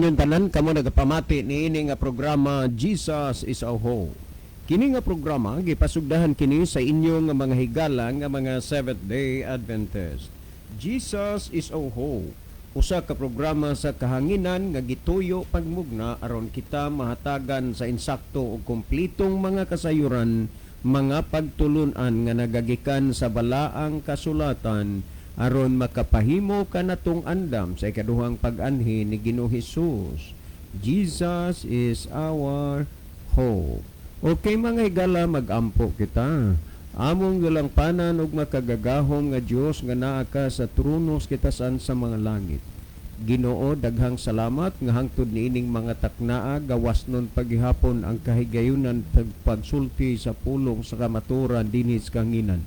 Kaninyong tanan kamo nagapamati niini nga programa, Jesus is Our Hope. Kini nga programa gipasugdahan kini sa inyong nga mga higala nga mga Seventh Day Adventist. Jesus is Our Hope. Usa ka programa sa kahanginan nga gituyo pagmugna aron kita mahatagan sa insakto ug kompletong mga kasayuran, mga pagtulunan nga nagagikan sa balaang kasulatan aron makapahimo kanatong andam sa ikaduhang pag-anhi ni Ginoong Hesus. Jesus is our hope. Okay, mga higala, magampo kita. Among dalangpanan ug makagagahom nga Dios nga naa ka sa trono sa kitasan sa mga langit. Ginoo, daghang salamat nga hangtod niining mga taknaa gawas nun paghihapon ang kahigayunan pagsulti sa pulong sa kamaturan dinhi sa kahanginan.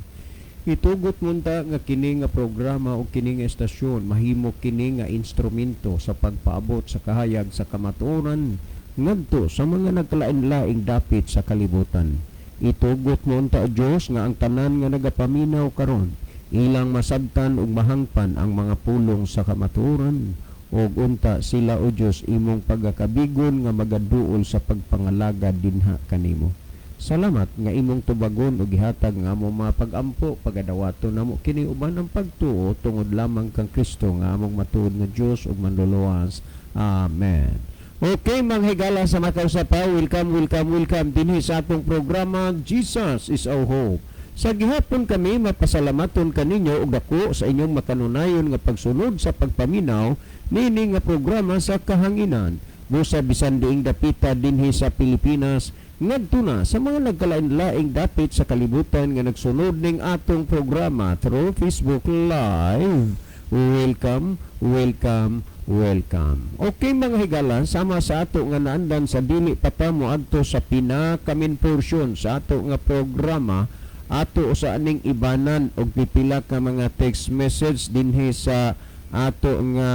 Itugot mo unta nga kini nga programa o kini nga estasyon mahimo kini nga instrumento sa pagpaabot sa kahayag sa kamatuoran ngadto sa mga nagkalain-laing dapit sa kalibutan. Itugot mo unta, Dios, nga ang tanan nga nagapaminaw karon ilang masabtan ug mahangpan ang mga pulong sa kamatuoran ug unta sila, O Dios, imong pagakabigon nga magaduol sa pagpangalagad dinha kanimo. Salamat nga imong tubagon ug gihatag nga among mga pagampo. Pagadawaton namo kini uban ang pagtuo tungod lamang kang Kristo nga among matuod nga Dios ug Manluluwas. Amen. Okay, mga higala sa makausa pa, welcome, welcome, welcome dinhi sa atong programa, Jesus is Our Hope. Sa gihapon kami mapasalamaton kaninyo og dako sa inyong makanunayon nga pagsunod sa pagpaminaw niini nga programa sa kahanginan. Busa bisan diing dapita dinhi sa Pilipinas ngadto na sa mga nagkalain-laing dapit sa kalibutan nga nagsunod ning atong programa through Facebook Live. Welcome, welcome, welcome. Okay, mga higala, sama sa ato nga naandan sa dili pa ta moadto sa pinaka-main portion sa ato nga programa, ato sa aning ibanan og pipila ka mga text message dinhi sa ato nga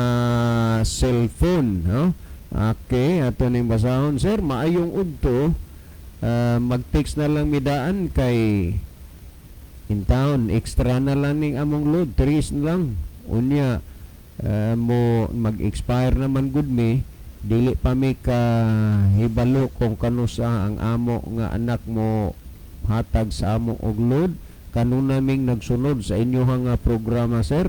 cellphone, no? Okay, ato ning basahon. "Sir, maayong udto. Mag-text na lang midaan kay in town extra na lang ning among load, 3 na lang. Unya mo mag-expire naman gud mi. Dili pa mi ka hibalo kung kanusa ang amo nga anak mo hatag sa amo og load. Kanunay ming nagsunod sa inyong nga programa, sir.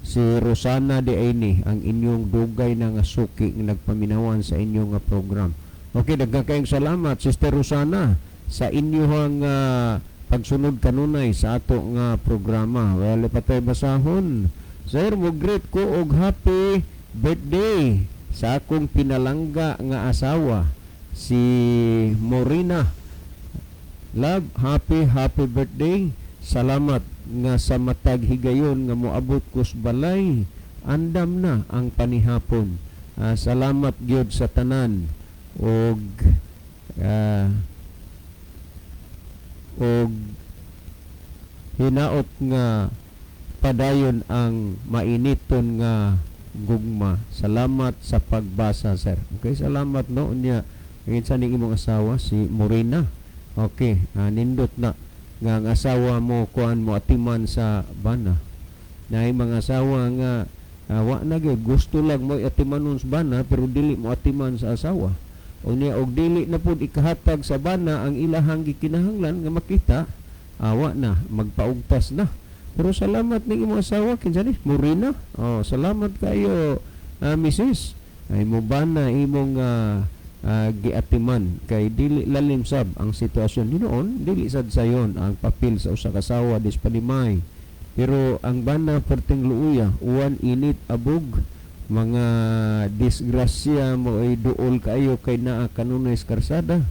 Si Rosana de Aini, ang inyong dugay na nga suki nga nagpaminawan sa inyong nga program." Okay, daghan kayong salamat, Sister Rosana, sa inyong pagsunod kanunay sa ato nga programa. Wala pa tayo basahon. "Sir, mo greet ko og happy birthday sa akong pinalangga nga asawa, si Morina. Love, happy, happy birthday. Salamat nga sa matag higayon nga moabot ko sa balay, andam na ang panihapon. Salamat gyud sa tanan og hinaot nga padayon ang mainiton nga gugma. Salamat sa pagbasa, sir." Okay, salamat, no. Unya kinsa ning imong asawa, si Morena. Okay, nindot na nga ang asawa mo kuan mo atiman sa bana. Naay mga asawa nga wa na gyud, gusto lang mo atimanon sa bana pero dili mo atiman sa asawa. Unya og dili na pud ikahatag sa bana ang ilahang gikinahanglan nga makita, awa na, magpaugtas na. Pero salamat ning imong asawa, kinsa ni? Morena. Oh, salamat kayo, Mrs. Ay mo bana imong giatiman kay dili lalim sab ang sitwasyon hinuon, dili sad sayon ang papel sa usa ka asawa dis panimay. Pero ang bana perting luuya, uwan, init, abog, mga disgrasya mo ay duol kayo kay naa kanunay sa karsada.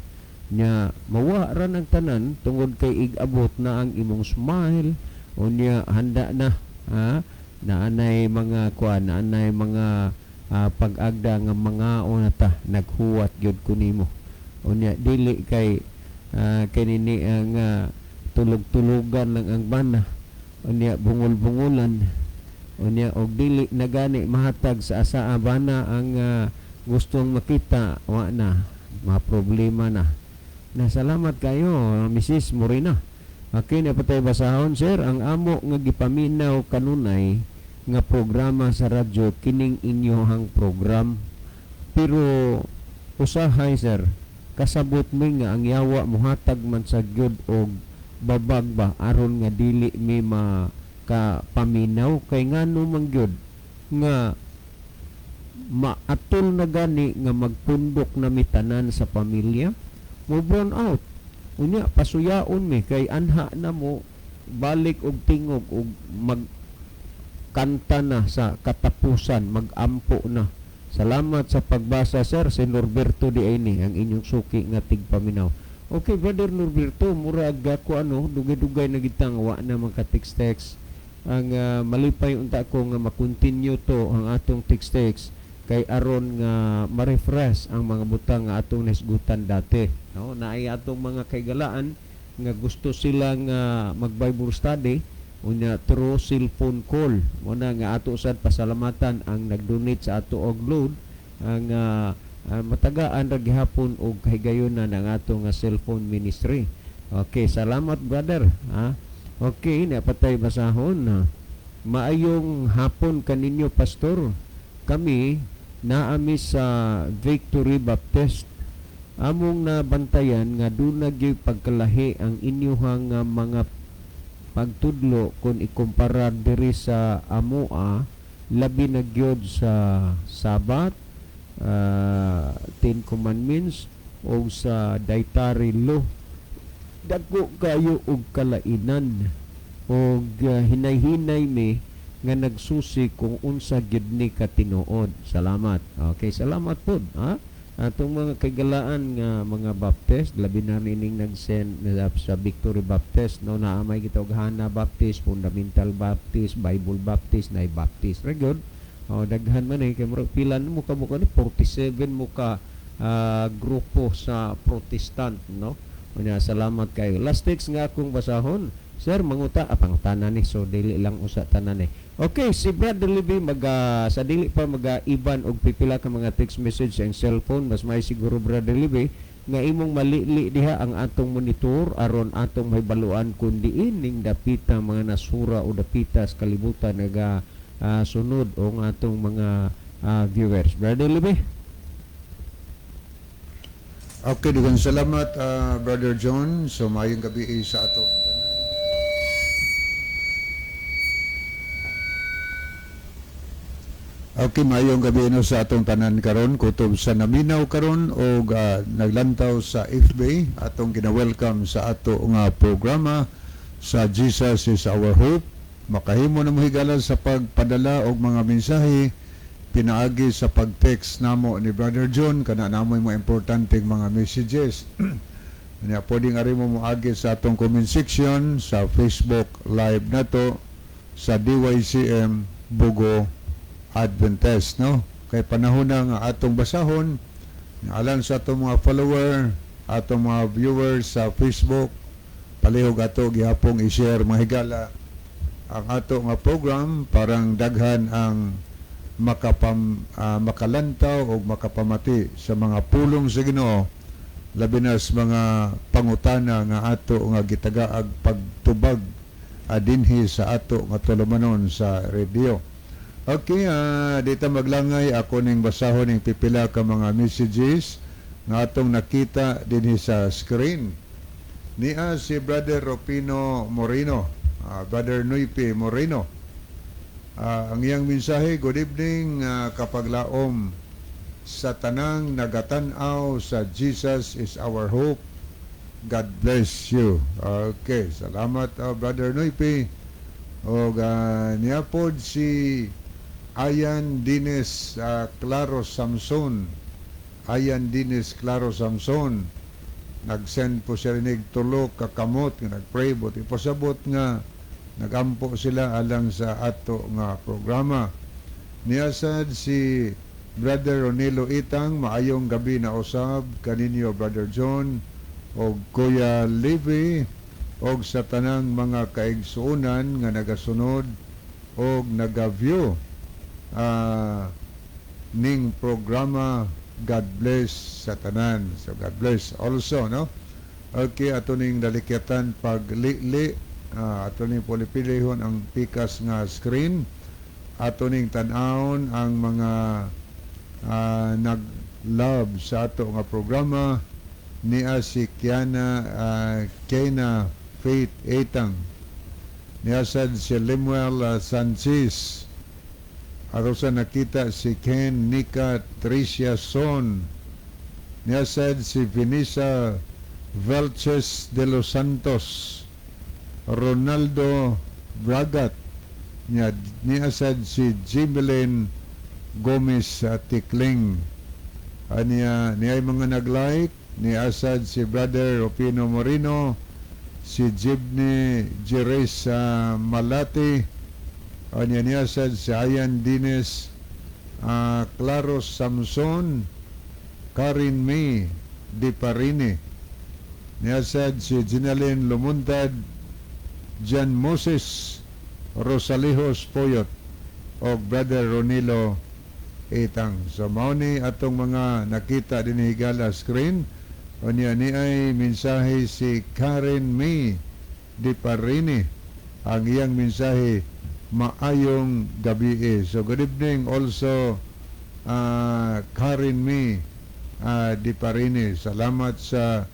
Nya mawa ra ang tanan tungod kay igabot na ang imong smile. Unya handa na, ha, naanay mga kuan, naanay mga pag-agda nga mga na ta naghuwat gyud ko nimo. Unya dili kay kini ang tulog-tulugan lang ang bana, unya bungol-bungulan, unya og dili na gani mahatag sa asa bana ang gustong makita, wa na, ma problema na na. Salamat kayo, Mrs. Morena. Okay na patay basahon. "Sir, ang amo nga gipaminaw kanunay nga programa sa radyo kining inyohang program." Pero usahay, sir, kasabot mi nga ang yawa mohatag man sa gyud og babag ba aron nga dili mi ma ka paminaw, kay ngano man gyud nga maatol na gani nga magpundok na mi tanan sa pamilya, mo brown out. Unya pasuyaon mi kay anha na mo balik og tingog og mag kanta na sa katapusan, magampo na. Salamat sa pagbasa, sir. Si Norberto di ay ni ang inyong suki nga tigpaminaw. Okay, Brother Norberto, murag ako ano, dugay-dugay na gitang wa na magka-text-text. Ang malipay unta ko nga makontinue to ang atong text-text kay aron nga ma-refresh ang mga butang nga atong nasgutan dati. No, naay atong mga kaigalaan nga gusto sila nga mag-Bible study unya through cellphone call. Muna nga ato sad pasalamatan ang nag-donate sa ato og load ang matagaan ra gihapon og kahigayonan ang ato nga cellphone ministry. Okay, salamat, brother. Ha? Okay, na patay basahon. Ha? Maayong hapon kaninyo, pastor. Kami naami sa Victory Baptist. Among nabantayan nga duna gyud pagkalahi ang inyuhang nga mga pagtudlo kung ikumpara diri sa amoa, labi na gyud sa Sabat, Ten Commandments o sa dietary law. Dagko kayo og kalainan og hinay-hinay mi nga nagsusi kung unsa gyud ni katinuod. Salamat. Okay, salamat pod, ha? Atong mga kaigalaan nga mga Baptist, labi na nining nag-send sa Victory Baptist, no, naamay kita og Hana Baptist, Fundamental Baptist, Bible Baptist, nay Baptist. Very good. Oh, daghan man eh kay murag pila mo ka mo ni 47 mo ka grupo sa Protestant, no. Unya salamat kayo. Last text nga akong basahon. Sir, manguta, pangutana ni, so dili lang usa tanan ni. Okay, si Brother Libby maga sa dili pa maga-iban og pipila ka mga text message sa iyang cellphone, mas may siguro, Brother Libby, nga imong malili diha ang atong monitor aron atong mahibaluan kun diin ning dapita mga nasura o dapita sa kalibutan naga sunod o ang atong mga viewers. Brother Libby? Okay, dugang salamat, Brother John. So maayong gabi sa ato. Okay, maayong gabi no sa atong tanan karon, kutob sa naminaw karon o naglantaw sa FB, atong gina-welcome sa ato nga programa sa Jesus is Our Hope. Makahimo na mo higala sa pagpadala og mga mensahe pinaagi sa pag-text namo ni Brother John, kana namoy mo importanteng mga messages. Nya pwedeng ari mo moagi sa atong comment section sa Facebook Live nato sa DYCM Bogo Adventist, no, kay panahon na nga atong basahon alang sa atong mga follower, atong mga viewers sa Facebook. Palihog ato gihapong i-share, mga higala, ang ato nga program parang daghan ang makalantaw o makapamati sa mga pulong sa Ginoo, labi na sa mga pangutana nga ato nga gitagaag pagtubag dinhi sa ato nga tulumanon sa radio. Okay, dita maglangay, ako ning basahon ning pipila ka mga messages nga atong nakita dinhi sa screen. Nia si Brother Ropino Moreno, Brother Nuipi Moreno. Ang iyang mensahe, "Good evening, kapaglaom sa tanang nagatanaw sa Jesus is Our Hope. God bless you." Okay, salamat, Brother Nuipi. O niya pod si Ayan Dines Claro Samson. Ayan Dines Claro Samson. Nag-send po siya rinig tulo ka kamot nga nag-pray but ipasabot nga nagampo sila alang sa ato nga programa. Niyasad si Brother Ronilo Itang, "Maayong gabi na usab kaninyo, Brother John og Kuya Levi og sa tanang mga kaigsuonan nga nagasunod og naga-view ning programa. God bless sa tanan." So God bless also, no? Okay, ato ning dalikyatan paglili, ato ning pulipilihon ang pikas nga screen. Ato ning tan-awon ang mga nag Love sa ato nga programa. Niya si Kiana, Kena Faith Etang. Niya sad si Lemuel Sanchez. Ato sa nakita si Ken Nika Tricia Son. Niya sad si Vanessa Velches de los Santos. Ronaldo Bragat. Niya sad si Jimelin Gomez Tikling. Aniya niya mga nag-like ni asad si Brother Opino Moreno, si Jibni Jerez Malati, aniya niya sad si Ayan Dines, Claro Samson, Karin May Di Parini. Niya sad si Ginalyn Lumuntad, Jan Moses Rosalijos Poyot o Brother Ronilo Itang. So mao ni atong mga nakita din higala screen. Unya ni ay mensahe si Karen May Di Parini. Ang iyang mensahe, "Maayong gabi." So good evening also, Karen May Di Parini. Salamat sa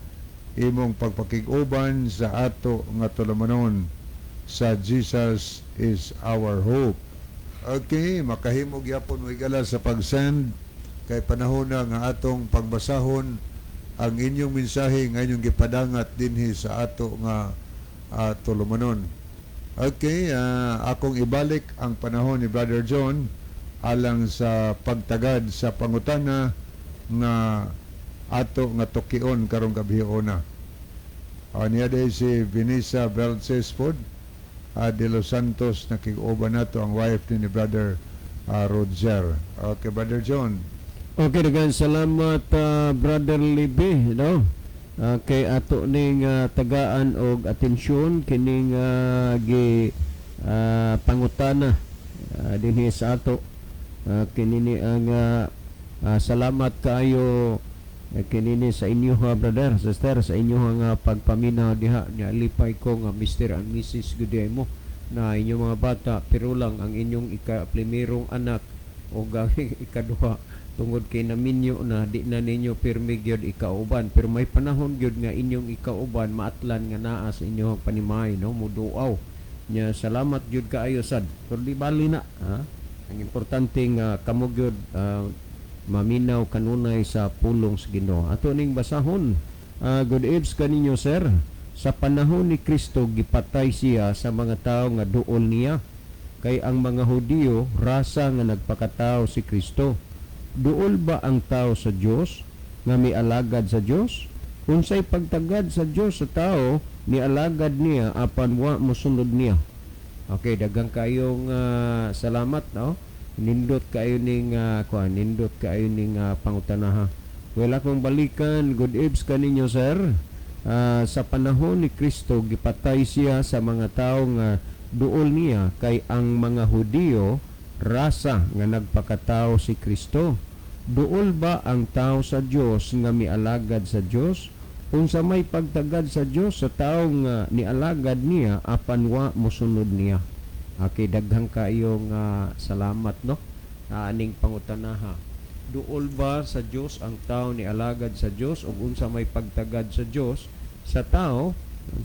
imong pagpakig-uban sa ato nga tulumanon sa Jesus is Our Hope. Okay, makahimo gyapon mo higala sa pag-send kay panahon na nga atong pagbasahon ang inyong mensahe nga inyong gipadangat dinhi sa ato nga tulumanon. Okay, akong ibalik ang panahon ni Brother John alang sa pagtagad sa pangutana nga ato nga tukion karong gabi una. Niya day si Vanessa Velces pod de Los Santos, nakig-uban nato, ang wife ni Brother Roger. Okay, Brother John. Okay, daghang salamat, Brother Libby, no? Kay ato ning tagaan og atensyon kining gi pangutana dinhi sa ato. Kinini ang salamat kaayo kinini sa inyo ha, brother, sister, sa inyo nga pagpaminaw diha. Nya lipay ko nga Mr. and Mrs. Good mo na inyong mga bata, pero lang ang inyong ika-primerong anak o ang ikaduha, tungod kay naminyo na, di na ninyo pirmi gyud ikauban, pero may panahon gyud nga inyong ikauban, maatlan nga naa sa inyong panimay, no, muduaw nya. Salamat gyud kaayo sad, pero di bali na ha? Ang importante nga kamo gyud maminaw kanunay sa pulong sa Ginoo. Ato ning basahon. Good eves kaninyo, sir. Sa panahon ni Kristo, gipatay siya sa mga tao nga duol niya kay ang mga Hudiyo rasa nga nagpakatao si Kristo. Duol ba ang tao sa Dios nga mialagad sa Dios? Unsay pagtagad sa Dios sa tao nialagad niya apan wa mosunod niya? Okay, daghang kayong salamat, no? Nindot kayo ning kuan, nindot kayo ning pangutana ha. Well, akong balikan, good eves kaninyo, sir. Sa panahon ni Kristo, gipatay siya sa mga tao nga duol niya kay ang mga Hudiyo rasa nga nagpakatao si Kristo. Duol ba ang tao sa Dios nga mialagad sa Dios? Unsa may pagtagad sa Dios sa tao nga nialagad niya apan wa mosunod niya? Okay, daghang kayong salamat, no? Aning pangutana ha. Duol ba sa Dios ang tao ni alagad sa Dios ug unsa may pagtagad sa Dios sa tao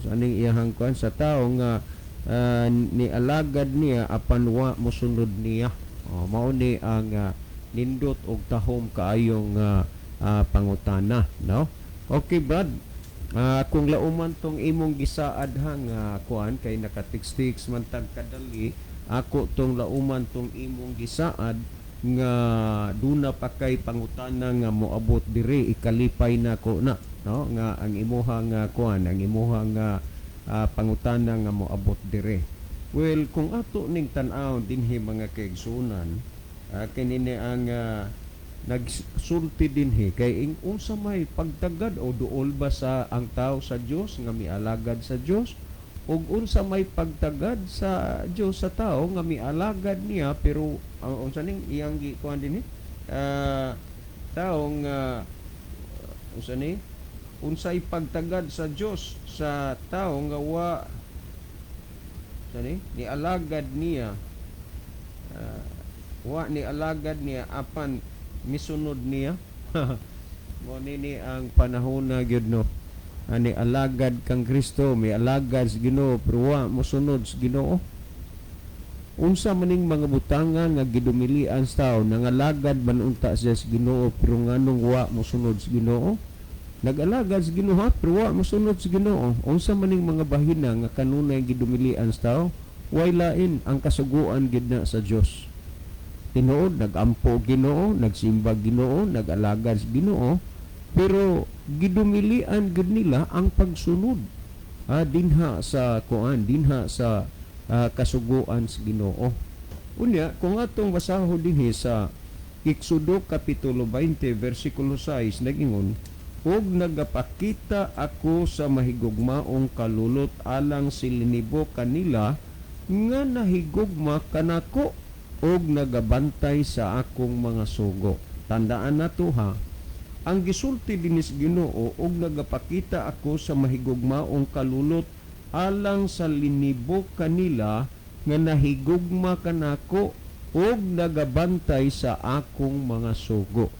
sa aning iyahang kuan sa tao nga nialagad niya apan wa mosunod niya? Oh, mao ni ang nindot og tahom kaayong pangutana, no? Okay, Brad. Kung lauman tong imong gisaad ha nga kuan kay nakatikstiks man tag kadali, ako tong lauman tong imong gisaad nga duna pa kay pangutana nga moabot diri, ikalipay na ko na, no, nga ang imuha nga kuan, ang imuha nga pangutana nga moabot diri. Well, kung ato ning tan-aw dinhi, mga kaigsunan, kinini ang nagsulti dinhi kay ing unsa may pagtagad o duol ba sa ang tao sa Dios nga mialagad sa Dios ug unsa may pagtagad sa Dios sa tao nga mialagad niya, pero unsa ning iyang gikuan dinhi, tao nga unsa ni, unsay pagtagad sa Dios sa tao nga wa sa ni nialagad niya, wa ni alagad niya apan misunod niya. Mo nini ang panahon na gyud, no. Ani alagad kang Kristo, may alagad sa Ginoo, pero wa mosunod sa Ginoo. Unsa maning mga butangan nga gidumilian sa tao? Nangalagad man unta siya sa Ginoo, pero nganong wa mosunod sa Ginoo? Nag-alagad sa Ginoo ha, pero wa mosunod sa Ginoo. Unsa maning mga bahina nga kanunay gidumilian sa tao? Way lain, ang kasuguan gid na sa Dios. Tinuod nagampo Ginoo, nagsimba Ginoo, nag-alagad sa Ginoo, pero gidumilian gid nila ang pagsunod dinha sa kuan, dinha sa kasuguan sa Ginoo. Unya kung atong basahon dinhi sa Exodo kapitulo 20 versikulo 6, nagingon, "Ug nagapakita ako sa mahigugmaong kalulot alang silinibo kanila nga nahigugma kanako ug nagabantay sa akong mga sugo." Tandaan nato ha, ang gisulti dinis Ginoo, "Ug nagapakita ako sa mahigugmaong kalulot alang sa linibo kanila nga nahigugma kanako ug nagabantay sa akong mga sugo."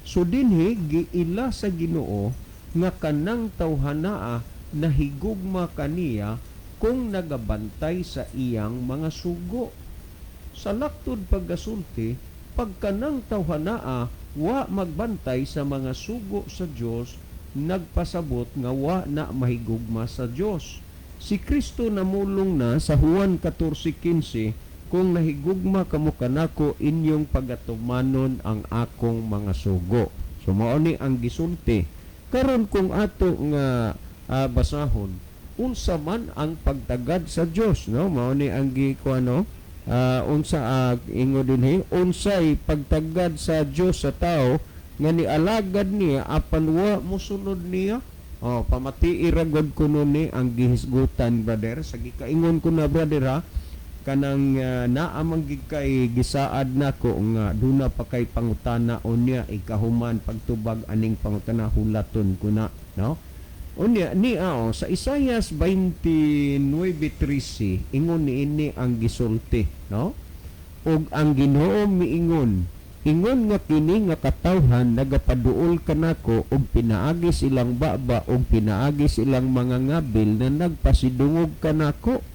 So dinhi giila sa Ginoo nga kanang tawhanaa nahigugma kaniya kung nagabantay sa iyang mga sugo. Sa laktod paggasulti, pagkanang tawhanaa wa magbantay sa mga sugo sa Dios, nagpasabot nga wa na mahigugma sa Dios. Si Kristo namulong na sa Juan 14:15, "Kung nahigugma kamo kanako, inyong pagatumanon ang akong mga sugo." So mao ni ang gisulti. Karon kung ato nga basahon unsa man ang pagtagad sa Dios, no, mao ni ang gikuan, no, unsa ingo dinhi, unsay pagtagad sa Dios sa tao nga nialagad niya apan wa mosunod niya? Oh, pamatii ra gud kuno ni ang gihisgutan, brother, sa gikaingon ko na, brother ha, kanang naa man gid kay gisaad nako nga duna pa kay pangutana unya ikahuman pagtubag aning pangutana, hulaton ko na, no. Unya ni oh, sa Isaias 29:13, ingon niini ang gisulti, no, "Ug ang Ginoo miingon, ingon nga kini nga katawhan nagapaduol kanako og pinaagi silang baba og pinaagi silang mga ngabil na nagpasidungog kanako,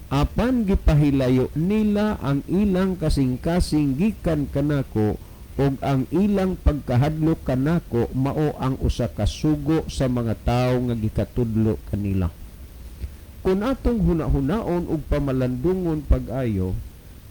apan gipahilayo nila ang ilang kasing-kasing gikan kanako, ug ang ilang pagkahadlok kanako mao ang usa ka sugo sa mga tawo nga gikatudlo kanila." Kung atong hunahunaon ug pamalandungon pag-ayo,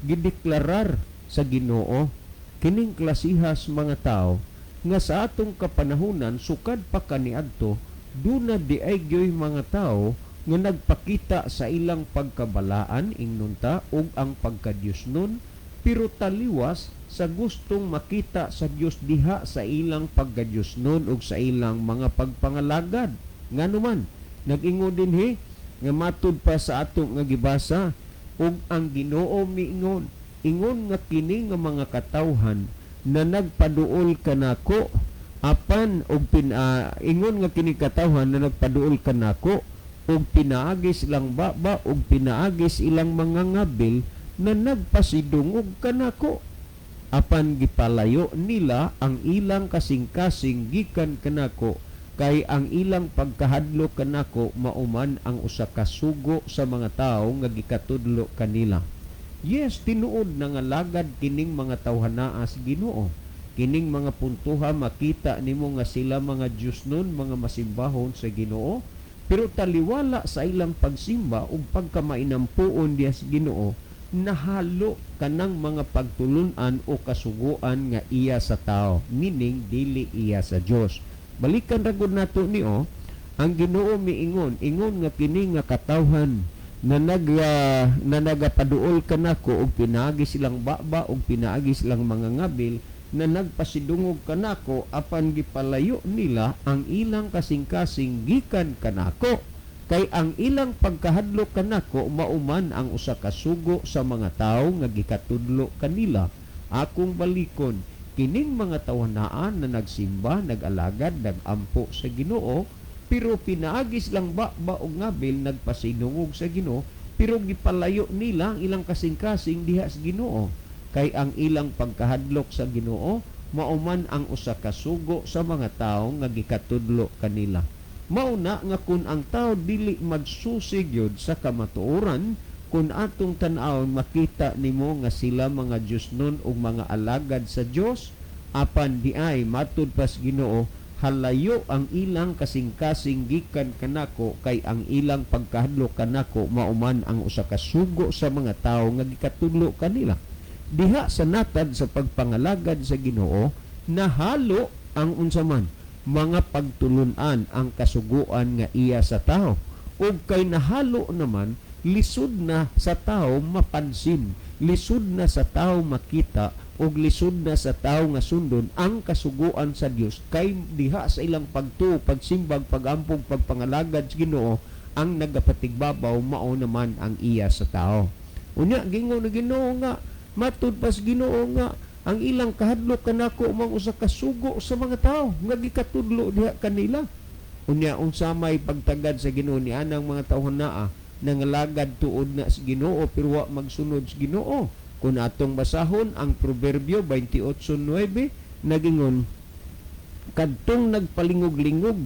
gideklarar sa Ginoo kining klasihas mga tao nga sa atong kapanahunan, sukad pa kaniadto, duna di ay gyoy mga tao nga nagpakita sa ilang pagkabalaan, ingnon ta, ug ang pagkadiyosnon, pero taliwas sa gustong makita sa Dios diha sa ilang pagkadiyosnon ug sa ilang mga pagpangalagad. Ngano man nag-ingon dinhi nga matud pa sa atong nga gibasa, "Ug ang Ginoo miingon, ingon nga kini nga mga katawhan na nagpaduol kanako apan og pin ingon nga kini katawhan na nagpaduol kanako og pinaagis ilang baba og pinaagis ilang mga ngabil na nagpasidungog kanako, apan gipalayo nila ang ilang kasing-kasing gikan kanako, kay ang ilang pagkahadlok kanako mauman ang usa ka sugo sa mga tawo nga gikatudlo kanila." Yes, tinuod nangalagad kining mga tawhanaa sa Ginoo. Kining mga puntuha, makita nimo nga sila mga Diyos nun, mga masimbahon sa Ginoo, pero taliwala sa ilang pagsimba ug pagkamainampuon diha sa Ginoo, nahalo kanang mga pagtulunan o kasuguan nga iya sa tao, meaning dili iya sa Dios. Balikan ra gud nato ni oh, ang Ginoo miingon, ingon nga kini nga katawhan na nagapaduol kanako og pinaagi silang baba og pinaagi silang mga ngabil na nagpasidungog kanako, apan gipalayo nila ang ilang kasing-kasing gikan kanako, kay ang ilang pagkahadlok kanako mauman ang usa ka sugo sa mga tawo nga gikatudlo kanila. Akong balikon, kining mga tawhanaan na nagsimba, nag-alagad, nagampo sa Ginoo, pero pinaagis lang ba ba og ngabil nagpasinungog sa Ginoo, pero gipalayo nila ang ilang kasing-kasing diha sa Ginoo, kay ang ilang pagkahadlok sa Ginoo Mao man ang usa ka sugo sa mga tawo nga gikatudlo kanila. Mao na nga kun ang tao dili magsusi gyud sa kamatuoran, kun atong tan-awon, makita nimo nga sila mga Diyosnon ug mga alagad sa Dios, apan di ay matud pas Ginoo, halayo ang ilang kasing-kasing gikan kanako, kay ang ilang pagkahadlok kanako mao man ang usa ka sugo sa mga tawo nga gikatudlo kanila. Diha sa natad sa pagpangalagad sa Ginoo, nahalo ang unsa man mga pagtulunan, ang kasuguan nga iya sa tao. Ug kay nahalo naman, lisod na sa tao mapansin, lisod na sa tao makita, ug lisod na sa tao nga sundon ang kasuguan sa Dios, kay diha sa ilang pagtuo, pagsimbag, pagampog, pagpangalagad sa Ginoo, ang nagapatigbabaw mao naman ang iya sa tao. Unya gingon na Ginoo nga matud pas Ginoo nga ang ilang kahadlok kanako mao usa ka sugo sa mga tao nga gikatudlo diha kanila. Unya unsa may pagtagad sa Ginoo ni anang mga tawhan naa nangalagad tuod na sa Ginoo pero wa magsunod sa Ginoo? Kung atong basahon ang Proverbio 28:9, nagingon, "Kadtong nagpalingog-lingog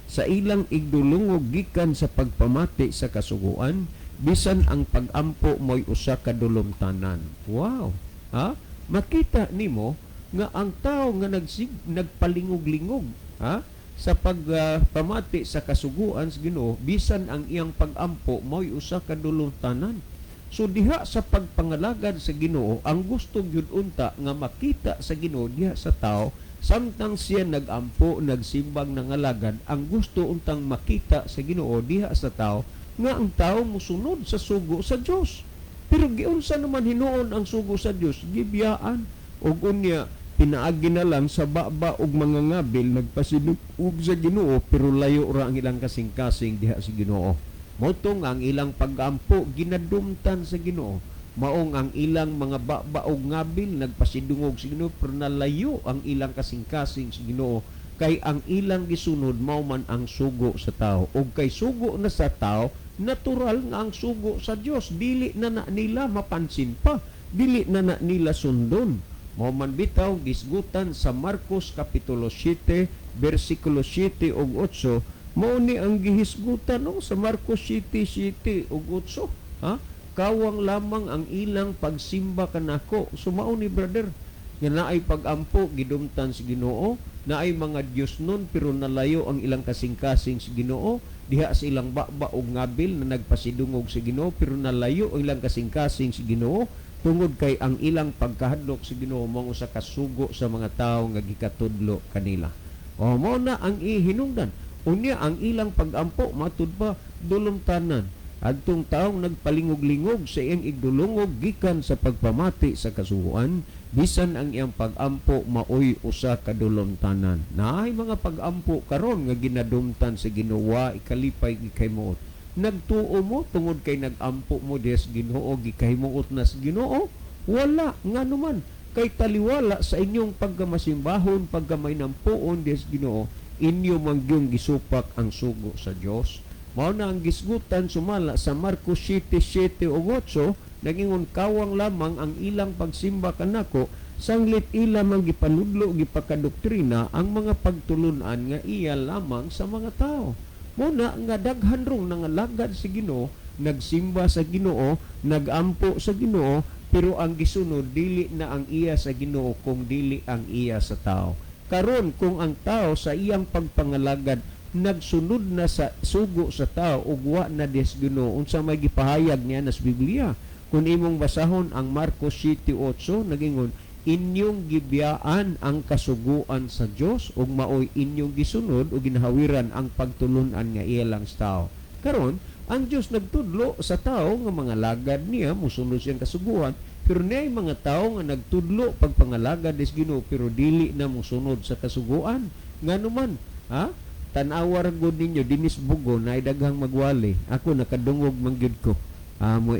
sa ilang igdulungog gikan sa pagpamati sa kasuguan, bisan ang pagampo mo'y usa ka dulumtanan." Wow, ha, makita nimo nga ang tao nga nagpalingog-lingog, ha, sa pagpamati sa kasuguan sa Ginoo, bisan ang iyang pagampo mo'y usa ka dulumtanan. So diha sa pagpangalagad sa Ginoo, ang gusto gyud unta nga makita sa Ginoo diha sa tao samtang siya nagampo, nagsimbag, nangalagad, ang gusto untang makita sa Ginoo diha sa tao nga ang tao musunod sa sugo sa Dios. Pero giunsa naman hinuon ang sugo sa Dios? Gibiyaan. Ug unya pinaagi na lang sa baba ug mga ngabil, nagpasinug sa Ginoo pero layo ra ang ilang kasing-kasing diha sa Ginoo. Motong ang ilang pagampo ginadumtan sa Ginoo. Maong ang ilang mga baba ug ngabil, nagpasidungog sa Ginoo pero nalayo ang ilang kasing-kasing sa Ginoo, kay ang ilang gisunod mao man ang sugo sa tao. Ug kay sugo na sa tao, natural nga ang sugo sa Dios dili na na nila mapansin pa, dili na na nila sundon. Mao man bitaw gisgutan sa Marcos kapitulo 7 bersikulo 7 ug 8, mao ni ang gihisgutan, no, sa Marcos 7:7 ug 8, ha, kawang lamang ang ilang pagsimba kanako. So mao ni, brother, nga naay pagampo gidumtan sa Ginoo, naay mga Dios nun pero nalayo ang ilang kasing-kasing sa Ginoo diha sa ilang baba og ngabil na nagpasidungog sa Ginoo pero nalayo ang ilang kasing-kasing sa Ginoo, tungod kay ang ilang pagkahadlok sa Ginoo mao usa ka sugo sa mga tawo nga gikatudlo kanila. O mao na ang ihinungdan. Unya ang ilang pagampo matud pa dulumtanan. Adtong taong nagpalingog-lingog sa iyang igdulungog gikan sa pagpamati sa kasuguan, bisan ang iyang pagampo maoy usa ka dulumtanan. Naay mga pagampo karon nga ginadumtan sa Ginoo, ikalipay, gikahimuot. Nagtuo mo tungod kay nagampo mo des Ginoo, gikahimuot na sa Ginoo? Wala. Ngano man? Kay taliwala sa inyong pagkamasimbahon, pagkamainampuon des Ginoo, inyo mangyong gisupak ang sugo sa Dios. Mao na ang gisgutan sumala sa Marcos 7:7 ug 8, nagingon, kawang lamang ang ilang pagsimba kanako, sanglit ila man gipanudlo, gipakadoktrina ang mga pagtulunan nga iya lamang sa mga tao. Muna nga daghan rong nangalagad sa Ginoo, nagsimba sa Ginoo, nagampo sa Ginoo, pero ang gisunod dili na ang iya sa Ginoo kung dili ang iya sa tao. Karon kung ang tao sa iyang pagpangalagad nagsunod na sa sugo sa tao ug wa na des Ginoo, unsa may gipahayag niya nas Biblia? Kung imong basahon ang Marcos 7:8, nagingon, inyong gibiyaan ang kasuguan sa Dios ug maoy inyong gisunod ug ginahawiran ang pagtulun-an nga iya lang sa tao. Karon ang Dios nagtudlo sa tao nga mga lagad niya, musunod siyang kasuguan, pero niay mga tao nga nagtudlo pagpangalagad des Ginoo pero dili na musunod sa kasuguan. Ngano man, ha? Tan-awa ra gud ninyo dinis Bugo, naay daghang magwali. Ako nakadungog man gyud ko. Mo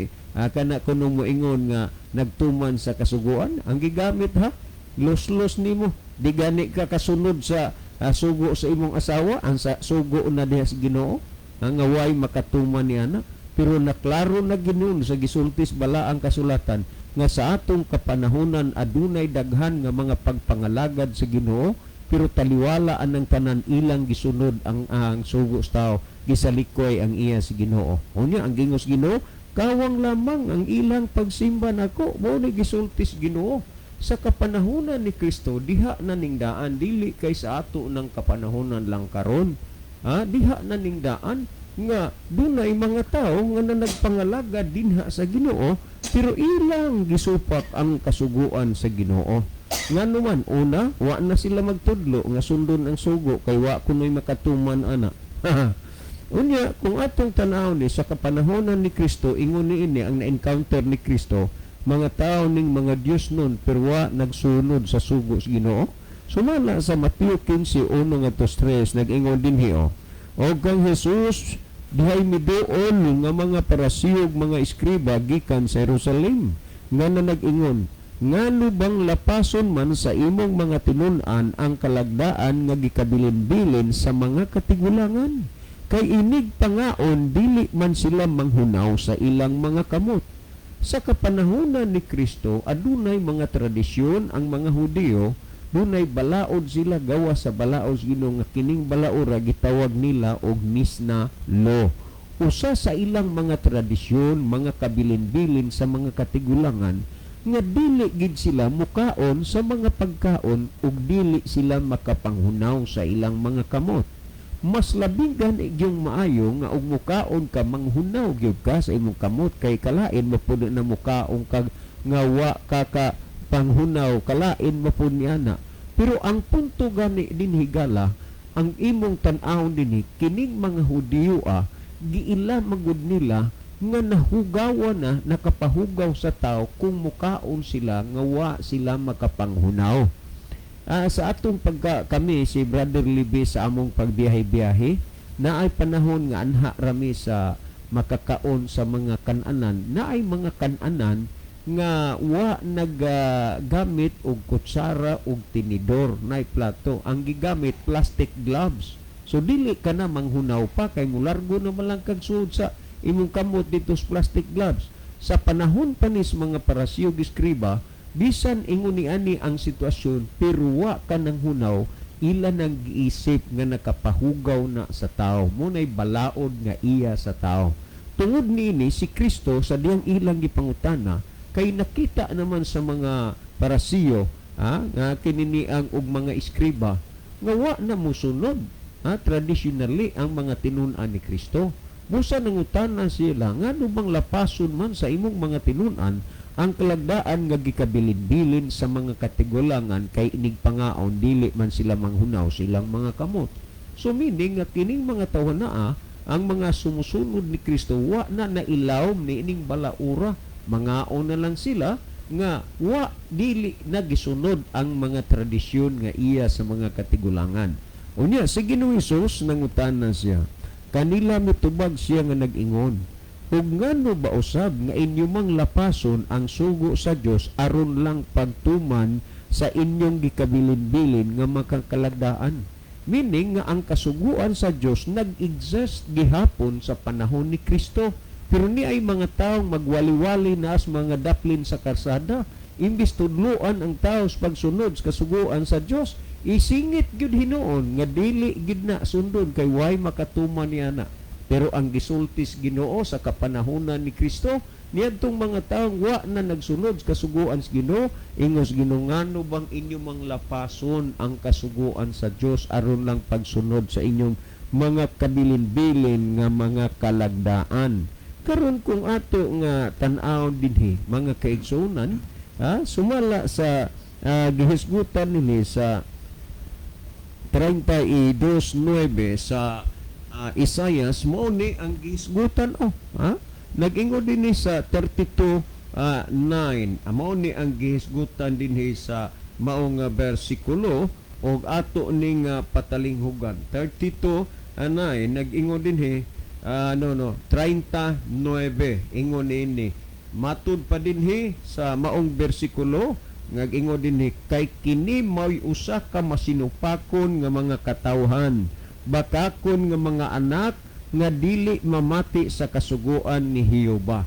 kana kuno moingon nga nagtuman sa kasuguan, ang gigamit, ha, los-los nimo. Di gani ka kasunod sa sugo sa imong asawa, ang sa sugo na diha sa Ginoo, ang nga way makatuman ni ana. Pero naklaro na ginon sa gisultis bala ang kasulatan Nga sa atong kapanahonan adunay daghan nga mga pagpangalagad sa Ginoo, pero taliwala anang tanan, ilang gisunod ang sugo sa tao, gisalikoy ang iya sa Ginoo. Unya ang giingon sa Ginoo, kawang lamang ang ilang pagsimba nako. Mao ni gisulti sa Ginoo sa kapanahonan ni Kristo. Diha na ning daan, dili kay sa ato ng kapanahonan lang karon, ha? Diha na ning daan nga dunay mga tao nga na nagpangalagad dinha sa Ginoo, pero ilang gisupak ang kasuguan sa Ginoo. Ngano man? Una, wa na sila magtudlo nga sundon ang sugo kay wa kuno'y makatuman ana. Unya, kung atong tanaw ni sa kapanahonan ni Kristo, ingon ni ini ang na-encounter ni Kristo, mga tao ning mga Diyos nun, pero wa nagsunod sa sugo sa Ginoo. Sumala sa Mateo 15:1 ngadto 3, nag-ingon dinhi oh. Og kang Jesus dihay miduol nga mga Parasiyo ug mga eskriba gikan sa Jerusalem nga na nag-ingon, "Ngano bang lapason man sa imong mga tinun-an ang kalagdaan nga gikabilin-bilin sa mga katigulangan? Kay inig pangaon dili man sila manghunaw sa ilang mga kamot." Sa kapanahonan ni Kristo, adunay mga tradisyon ang mga Hudiyo, dunay balaod sila gawa sa balaod sa Ginoo nga kining balaora gitawag nila og Misna Law. Usa sa ilang mga tradisyon, mga kabilin-bilin sa mga katigulangan, nga dili gid sila mukaon sa mga pagkaon ug dili sila makapanghunaw sa ilang mga kamot. Mas labing gani yung maayo nga og mukaon ka, manghunaw gyud ka sa imong kamot, kay kalain mo pud na mukaon kag nga wa ka ka panghunaw, kalain mo pud niana. Pero ang punto gani dinhi gala, ang imong tan-awon dinhi, kining mga Hudiyo giila magud nila nga nahugawan na, nakapahugaw sa tao kung mukaon sila nga wa sila makapanghunaw. Sa atong pagka kami si Brother Libby sa among pagbiyahe-biyahe, na ay panahon nga anha rami sa makakaon sa mga kananan, na ay mga kananan nga wa naggamit og kutsara og tinidor, na plato ang gigamit, plastic gloves. So dili ka na manghunaw pa kay mulargo na malang kag suod sa imong kamot dito sa plastic gloves. Sa panahon pa ni sa mga Parasiyo, eskriba, bisan ingon ni ani ang sitwasyon, pero wa ka nang hunaw, ila nang giisip nga nakapahugaw na sa tao. Munay balaod nga iya sa tao. Tungod niini si Kristo sa diyang ilang gipangutana, kay nakita naman sa mga Parasiyo, ha, nga kininiang og mga eskriba nga wa na mosunod, ha, traditionally ang mga tinun-an ni Kristo. Busa nangutana sila, ngano bang lapason man sa imong mga tinun-an ang kalagdaan nga gikabilin-bilin sa mga katigulangan, kay inig pangaon dili man sila manghunaw silang mga kamot? So meaning nga kining mga tawo naa ang mga sumusunod ni Kristo wa na nailawom ni ining balaura, mangaon na lang sila nga wa dili na gisunod ang mga tradisyon nga iya sa mga katigulangan. Unya si Ginoong Hesus nangutana siya kanila, mitubag siya nga nag-ingon, "Ug ngano ba usab nga inyo mang lapason ang sugo sa Dios aron lang pagtuman sa inyong gikabilin-bilin nga makakalagdaan?" Meaning nga ang kasuguan sa Dios nag-exist gihapon sa panahon ni Kristo. Pero ni ay mga taong magwali-wali na as mga daplin sa karsada, imbis tudloan ang tao sa pagsunod sa kasuguan sa Dios, isingit gyud hinuon nga dili gyud na sundon kay way makatuman niya na. Pero ang gisulti sa Ginoo sa kapanahonan ni Kristo niadtong mga taong wa na nagsunod sa kasuguan sa Ginoo, ingon sa Ginoo, "Ngano bang inyo mang lapason ang kasuguan sa Dios aron lang pagsunod sa inyong mga kabilin-bilin nga mga kalagdaan?" Karon kung ato nga tan-awon dinhi, mga kaigsuonan, sumala sa gihisgutan nini sa 32:9 sa Isaias, mao ni ang gihisgutan oh, ha? Nag-ingon dinhi sa 32 9, mao ni ang gihisgutan dinhi sa maong bersikulo og ato ning patalinghugan. 32 9, nag-ingon dinhi, no, 39, ingon niini, matud pa dinhi sa maong bersikulo, nag-ingon dinhi, "Kay kini mao'y usa ka masinupakon nga mga katawhan, bakakon nga mga anak nga dili mamati sa kasuguan ni Jehova."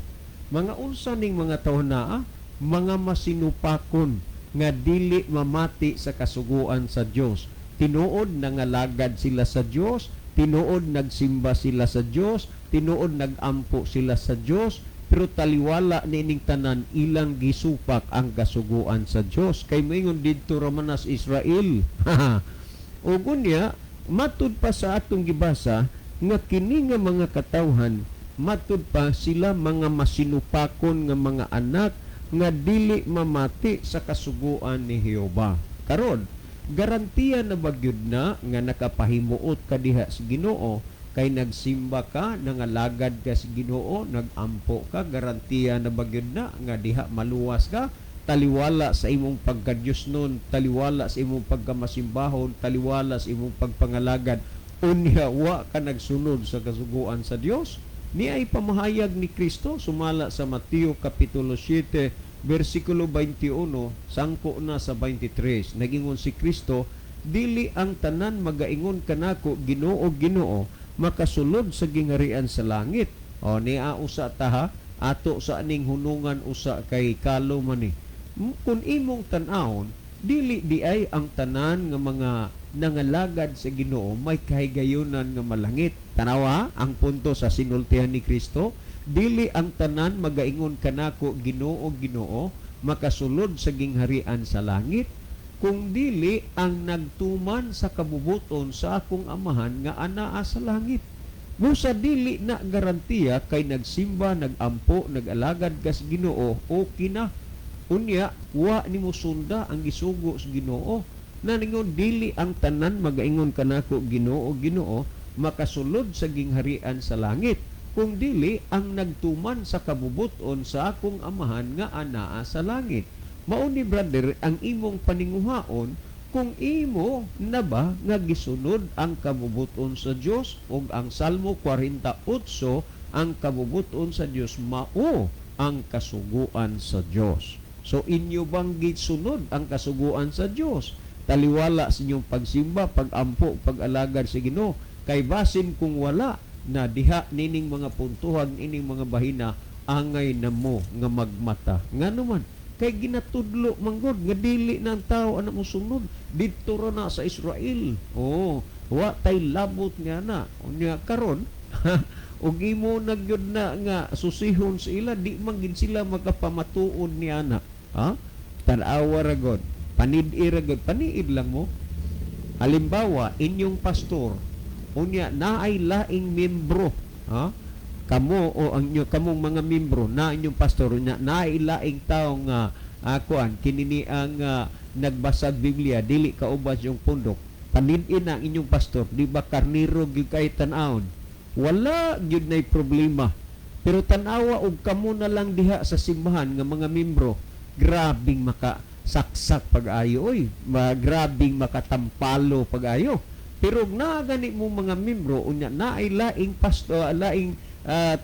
Mga unsa ning mga tawhan naa? Mga masinupakon nga dili mamati sa kasuguan sa Dios. Tinuod nangalagad sila sa Dios, tinuod nagsimba sila sa Dios, tinuod nagampo sila sa Dios, pero taliwala niining tanan, ilang gisupak ang kasuguan sa Dios. Kay moingon didto ra man nas Israel. Ug unya, matud pa sa atong gibasa nga kini nga mga katawhan, matud pa sila mga masinupakon nga mga anak nga dili mamati sa kasuguan ni Jehova. Karon, garantiya na ba gyud na nga nakapahimuot ka diha sa Ginoo kay nagsimba ka, nangalagad ka sa Ginoo, nagampo ka, garantiya na ba gyud na nga diha maluwas ka? Taliwala sa imong pagka-Diyos nun, taliwala sa imong pagkamasimbahon, taliwala sa imong pagpangalagad, unya wa ka nagsunod sa kasuguan sa Dios? Ni ay pamahayag ni Kristo sumala sa Mateo kapitulo 7 bersikulo 21 sangko na sa 23. Nagingon si Kristo, "Dili ang tanan magaingon kanako, 'Ginoo, Ginoo,' makasulod sa gingharian sa langit." O niya usa ta ha, ato sa aning hunungan usa kay kalo man ni. Kung imong tan-awon, dili di ay ang tanan nga mga nangalagad sa Ginoo may kahigayunan nga malangit. Tanawa ang punto sa sinultihan ni Kristo, dili ang tanan magaingon kanako, 'Ginoo, Ginoo,' makasulod sa gingharian sa langit, kung dili ang nagtuman sa kabubuton sa akong Amahan nga anaa sa langit. Busa dili na garantiya kay nagsimba, nagampo, nag-alagad ka sa Ginoo, okay na. Unya, wa nimo sunda ang gisugo sa Ginoo. Na ningon dili ang tanan magaingon kanako, 'Ginoo, Ginoo,' makasulod sa gingharian sa langit, kung dili ang nagtuman sa kabubuton sa akong Amahan nga anaa sa langit. Mao ni, brother, ang imong paninguhaon kung imo na ba nga gisunod ang kabubuton sa Dios, ug ang Salmo 48, ang kabubuton sa Dios mao ang kasuguan sa Dios. So inyo bang gisunod ang kasuguan sa Dios? Taliwala sa inyong pagsimba, pagampo, pag-alagad sa Ginoo, kay basin kung wala na diha nining mga puntuhan, ining mga bahina, angay na mo nga magmata. Ngano man kay ginatudlo manggod nga dili na ang tao ana mo sunod, didto ra na sa Israel. Oh, wa tay labot nga na. Unya karon ug imo na gyud na nga susihon sa ila, di man gid sila makapamatuod ni ana. Ha, tan-awa ra god, panid-i ra god, paniid lang mo. Halimbawa, inyong pastor, unya naay laing membro, ha, kamo o ang inyo kamong mga membro na inyong pastor, unya naay laing tawo nga kuan kini ni ang nagbasag Biblia, dili kauban yung pundok, panid-in ang inyong pastor, di ba karniro gyud kay tan-awon? Wala gyud nay problema. Pero tan-awa og kamo na lang diha sa simbahan nga mga membro, grabing maka saksak pag-ayo oy, grabing makatampalo pag-ayo. Pero naa gani mo mga membro, unya naay laing pastor, laing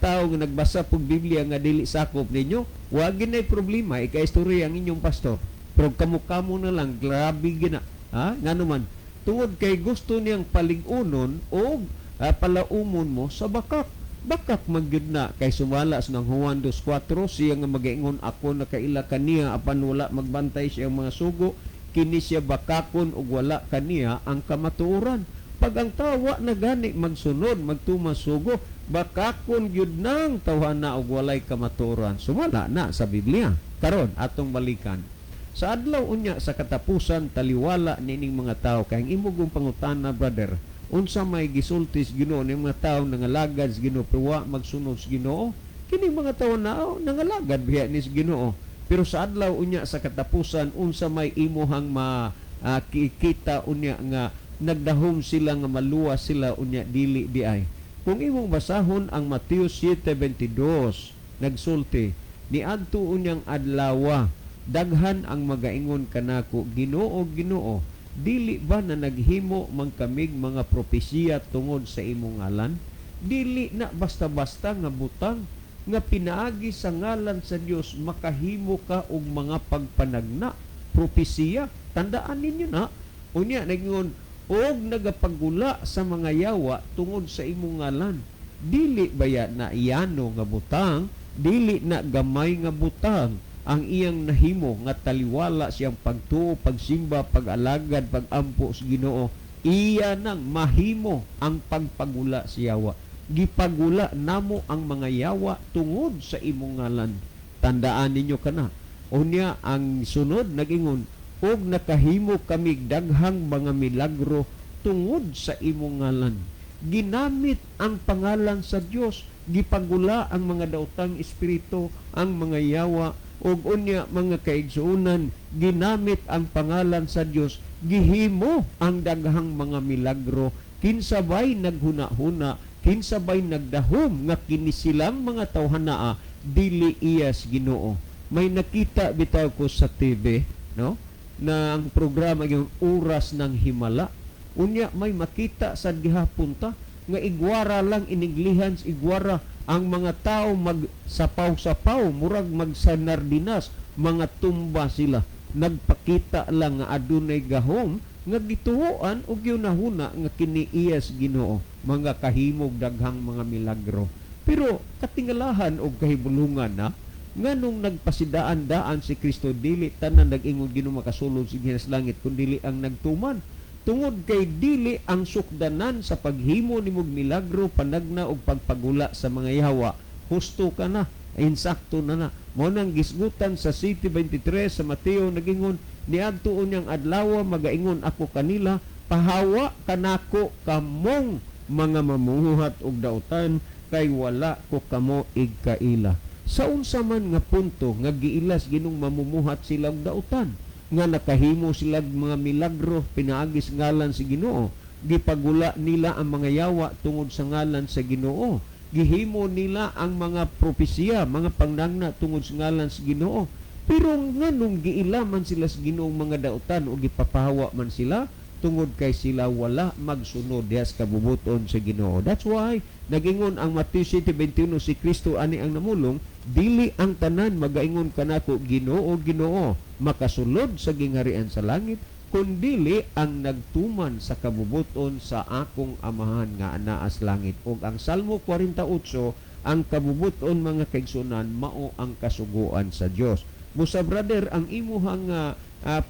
tao nga nagbasa pog Biblia nga dili sakop ninyo, wa ginay problema, ikaistorya ang inyong pastor. Pero kamo-kamo na lang, grabe gina. Ha, ngano man? Tungod kay gusto niyang palig-unon og palaumon mo sa bakak. Bakak man gyud na kay sumala sa nang Juan 2:4, siya nga magaingon, "Ako nakaila kaniya," apan wala magbantay siyang mga sugo, kini siya bakakon ug wala kaniya ang kamatuoran. Pag ang tawa na gani magsunod, magtuma sugo, bakakon gyud nang tawhana og walay kamatuoran. Sumala na sa Biblia. Karon atong balikan sa adlaw unya sa katapusan, taliwala nining mga tao, kay ang imong pangutana, brother, unsa may gisulti sa Ginoo ning mga tao nangalagad sa Ginoo pero wa magsunod sa Ginoo? Kini mga tao na, oh, nangalagad biya ni sa Ginoo, pero sa adlaw unya sa katapusan, unsa may imuhang ma kikita unya nga nagdahom sila nga maluwas sila, unya dili di ay? Kung imong basahon ang Mateo 7:22, nagsulti, "Niadto unyang adlawa, daghan ang magaingon kanako, 'Ginoo, Ginoo, dili ba na naghimo man kamig mga propesiya tungod sa imong ngalan?'" Dili na basta-basta nga butang nga pinaagi sa ngalan sa Dios makahimo ka og mga pagpanagna, propesiya. Tandaan ninyo na. Unya nagingon, "Og nagapagula sa mga yawa tungod sa imong ngalan." Dili baya na iyano nga butang, dili na gamay nga butang. Ang iyang nahimo nga taliwala siyang pagtuo, pagsimba, pag-alagad, pagampo sa Ginoo, iya nang mahimo ang pagpagula sa yawa. "Gipagula namo ang mga yawa tungod sa imong ngalan." Tandaan ninyo kana. Unya ang sunod nagingon, "Ug nakahimo kami daghang mga milagro tungod sa imong ngalan." Ginamit ang pangalan sa Dios, gipagula ang mga daotang espiritu, ang mga yawa. Ug unya, mga kaigsuonan, ginamit ang pangalan sa Dios, gihimo ang daghang mga milagro. Kinsa bay naghuna-huna, kinsa bay nagdahom nga kini silang mga tawhanaa dili iyas Ginoo? May nakita bitaw ko sa TV, no, na ang programa yung Oras ng Himala. Unya may makita sa gihapon ta nga igwara lang, iniglihan sa igwara ang mga tao, magsapaw-sapaw, murag magsanardinas, mga tumba sila. Nagpakita lang nga adunay gahom nga gituoan og gihunahuna nga kini iyas Ginoo, mga kahimog daghang mga milagro. Pero katingalahan og kahibulungan na nganong nagpasidaan-daan si Kristo, dili tanan nag-ingon "Ginoo" makasulod sa langit, kundili ang nagtuman. Tungod kay dili ang sukdanan sa paghimo nimog milagro, panagna og pagpagula sa mga yawa, husto ka na, insakto na na. Mao nang gisgutan sa 7:23 sa Mateo, nagingon, "Niadto unyang adlaw, magaingon ako kanila, 'Pahawa kanako kamong mga mamuhat og dautan, kay wala ko kamo igkaila.'" Sa unsa man nga punto nga giilas Ginoong mamumuhat sila og dautan, nga nakahimo sila mga milagro pinaagi sa ngalan sa Ginoo, gipagula nila ang mga yawa tungod sa ngalan sa Ginoo, gihimo nila ang mga propesiya, mga pangnangna tungod sa ngalan sa Ginoo, pero nganong giila man sila sa Ginoong mga dautan o gipapahawa man sila? Tungod kay sila wala magsunod diha sa kabubuton sa Ginoo. That's why nagingon ang Mateo 7:21, si Kristo ani ang namulong, "Dili ang tanan magaingon kanako, 'Ginoo, Ginoo,' makasulod sa gingharian sa langit, kundili ang nagtuman sa kabubuton sa akong Amahan nga anaa sa langit." Ug ang Salmo 48, ang kabubuton, mga kaigsunan, mao ang kasuguan sa Dios. Busa, brother, ang imuhang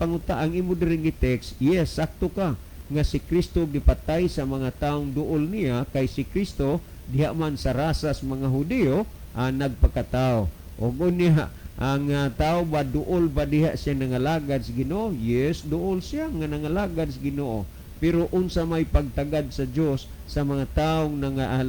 panguta, ang imo diri text, yes, sakto ka nga si Kristo gipatay sa mga taong duol niya, kay si Kristo diha man sa rasas mga Hudiyo nagpakatao. Og unya ang tao ba, duol ba diha siya nangalagad sa Ginoo? Yes, duol siya nga nangalagad sa Ginoo. Pero unsa may pagtagad sa Dios sa mga taong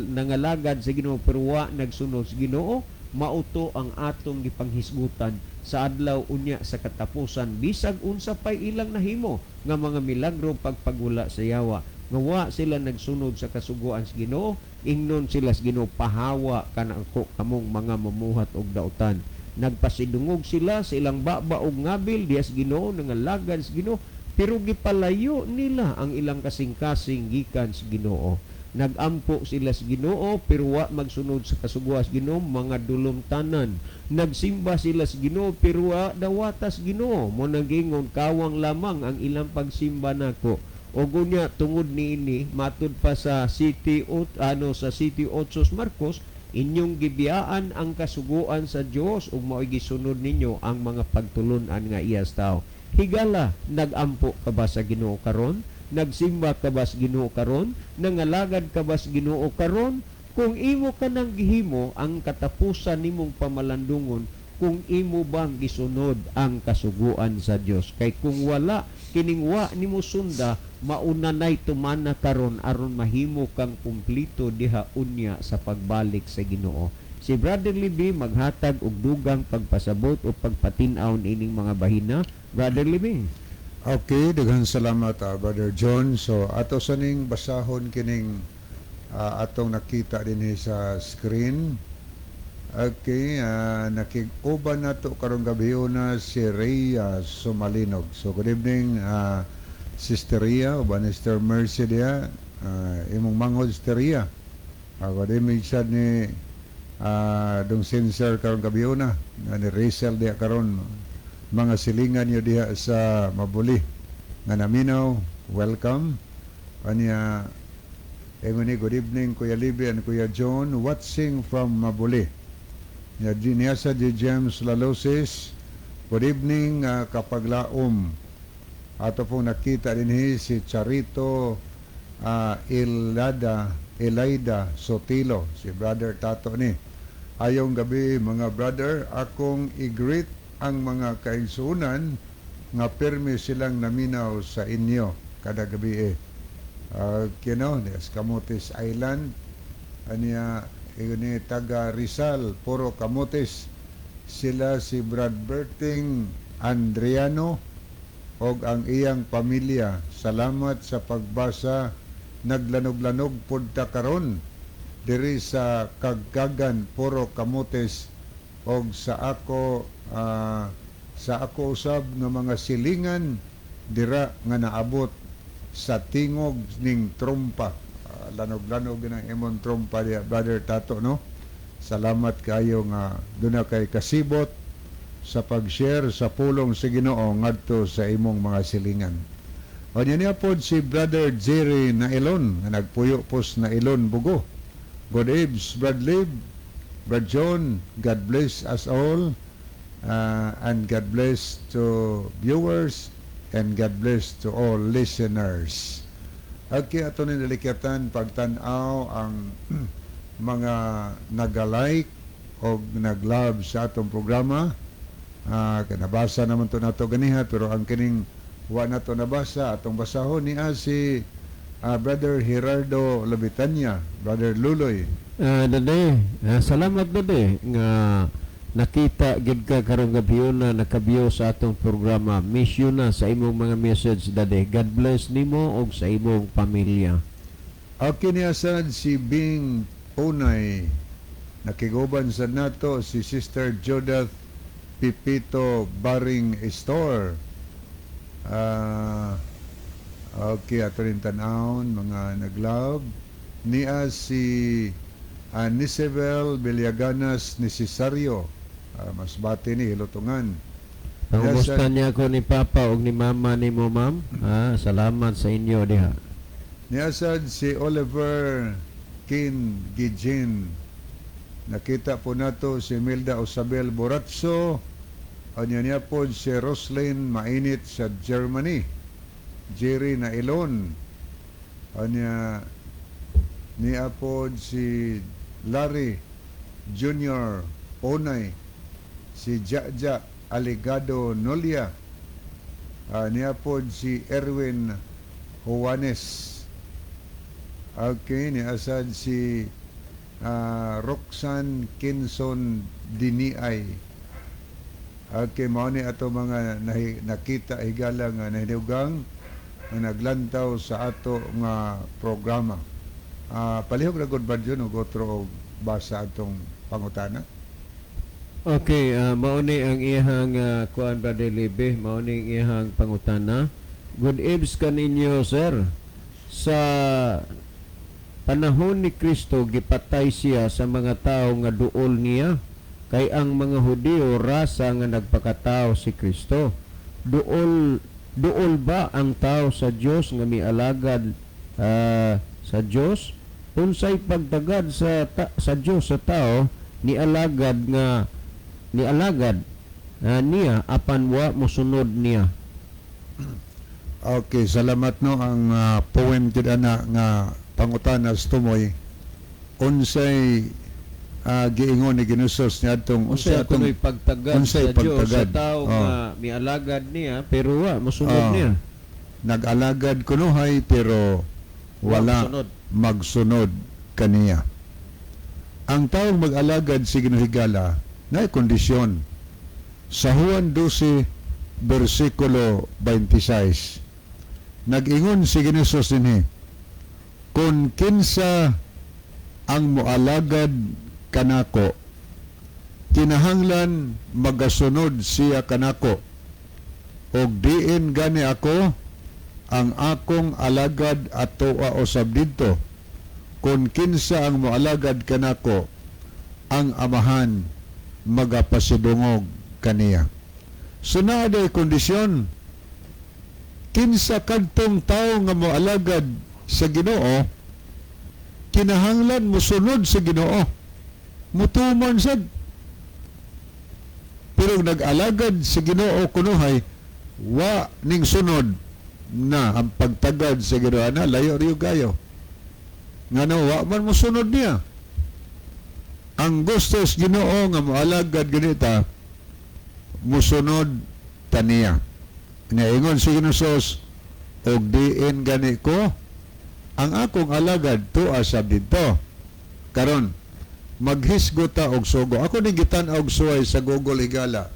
nangalagad sa Ginoo pero wa nagsunod sa Ginoo? Mauto ang atong gipanghisgutan sa adlaw unya sa katapusan. Bisag unsa pay ilang nahimo nga mga milagro, pagpagula sa yawa, nga wa sila nagsunod sa kasuguan sa Ginoo, ingnon sila sa Ginoo, "Pahawa kanako kamong mga mamuhat og dautan." Nagpasidungog sila sa ilang baba og ngabil diha sa Ginoo, nangalagad sa Ginoo, pero gipalayo nila ang ilang kasing-kasing gikan sa Ginoo. Nagampo sila sa Ginoo pero wa magsunod sa kasuguan sa Ginoo, mga dulumtanan. Nagsimba sila sa Ginoo pero wa dawata sa Ginoo. Mo nagingon, "Kawang lamang ang ilang pagsimba nako." Og unya tungod niini, matud pa sa City ot ano sa City 8 Marcos, inyong gibiyaan ang kasuguan sa Dios ug mao'y gisunod ninyo ang mga pagtulun-an nga iyas tao. Higala, nagampo ka ba sa Ginoo karon? Nagsimba ka ba sa Ginoo karon? Nangalagad ka ba sa Ginoo karon? Kung imo ka nang gihimo, ang katapusan nimong pamalandungon kung imo bang gisunod ang kasuguan sa Dios. Kay kung wala, kining wa nimo sunda, mauna nay tumana karon aron mahimo kang kumplito diha unya sa pagbalik sa Ginoo. Si Brother Libby maghatag og dugang pagpasabot o pagpatin-aw ining mga bahina. Brother Libby. Okay, daghang salamat, Brother John. So ato sa ning basahon kining atong nakita dinhi sa screen. Okay, nakig-uban nato karong gabi na si Rhea Sumalinog. So good evening, Sister Rhea, uban ni Sister Mercy diha. Imong manghod, Sister Rhea. Good evening sad ni dong sincere karong gabi na ni Rachel diha karon, mga silingan niyo diha sa Mabuli nga naminaw, welcome. Anya ingon ni, "Good evening, Kuya Libby and Kuya John, watching from Mabuli." Nya niya sa di James Lalosis. Good evening, kapaglaom. Ato pong nakita din si Charito Ilada Elaida Sotilo, si Brother Tato ni. Ayong gabi, mga brother, akong i-greet ang mga kaigsuonan nga pirmi silang naminaw sa inyo kada gabi eh. Kino, Camotes Island, aniya ni taga Rizal, puro Camotes. Sila si Brad Berting Andriano og ang iyang pamilya. Salamat sa pagbasa. Naglanog-lanog pud ta karon diri sa Kagkagan, puro Camotes, og sa ako usab nga mga silingan dira nga naabot sa tingog ning trompa. Lanog-lanog ng imong trompa diya, Brother Tato, no? Salamat kayo nga duna kay kasibot sa pag-share sa pulong sa Ginoo ngadto sa imong mga silingan. O niya niya pod si Brother Jerry Nailon nga nagpuyo pos Nailon, Bugo. Good eves, Brad Lib, Brad John, God bless us all, and God bless to viewers and God bless to all listeners. Okay, ato ni nalikyatan pagtan-aw ang mga nagalike o nag-love sa atong programa. Nabasa naman to nato ganiha, pero ang kining wa nato nabasa, atong basahon niya si Brother Gerardo Labitanya, Brother Luloy. Dade, salamat, Dade, nga nakita gid ka karong gabi na nakabiyo sa atong programa. Miss you na sa imong mga message, Dade. God bless nimo og sa imong pamilya. Okay niya sad si Bing Punay. Nakiguban sa nato si Sister Judith Pipito Baring Store. Okay, ato rin tan-awon mga nag-love. Niya si Nisabel Villaganas Necesario. Masbate ni Hilutungan. Pangumusta niya ako ni Papa og ni Mama nimo, ma'am. Salamat sa inyo diha. Niya sad si Oliver Kin Gijin. Nakita po nato si Milda Osabel Boratso. Anya niya po si Roslyn Mainit sa Germany. Jerry Nailon. Anya niya po si Larry Junior Onay. Si Jaja Aligado Nolia. Niya po si Erwin Juanes. Okay, ni asad si Roxanne Kinson Diniay. Okay, mao ni ato mga nakita higala nga nahinugang nga naglantaw sa ato nga programa. Palihog ra gud ba yun go through og basa atong pangutana? Okay, mao ni ang iyang kuan, Brother Libe, mao ni ang iyang pangutana. Good eves kaninyo, sir. Sa panahon ni Kristo, gipatay siya sa mga tao nga duol niya kay ang mga Hudiyo rasa nga nagpakatao si Kristo. Duol duol ba ang tao sa Dios nga mialagad sa Dios? Unsay pagtagad sa Dios sa tao ni alagad nga nialagad niya apan wa mosunod niya? Okay, salamat, no. Ang poem gid ana nga pangutana sa tumoy, unsay giingon ni Ginusos niadtong unsay unsay atong kuno'y pagtagad unsay sa Dios sa pagtagad? tao nga mialagad niya pero wa mosunod niya? Nag-alagad kunuhay pero wala mosunod. Magsunod kaniya. Ang taong mag-alagad sa Ginoo, higala, na kondisyon. Sa Juan 12 versikulo 26. Nag-ingon si Ginoo dinhi, "Kung kinsa ang moalagad kanako, kinahanglan magasunod siya kanako. Og diin gani ako, ang akong alagad atoa usab didto. Kung kinsa ang moalagad kanako, ang Amahan magapasidungog kaniya." So naa day kondisyon. Kinsa kadtong tao nga moalagad sa Ginoo, kinahanglan mosunod sa Ginoo. Mutuman sad. Pero nag-alagad sa Ginoo kunuhay, wa ning sunod na ang pagtagad sa Ginoo na layo riyo gayo. Ngano wa man mo sunod niya. Ang gusto sa Ginoo nga moalagad ganita, musunod taniya. Nga ingon si Ginoo, "Og diin gani ko, ang akong alagad tuwa sab didto." Karon, maghisgot ta og sugo. Ako ning gitan-aw og suway sa Google, higala.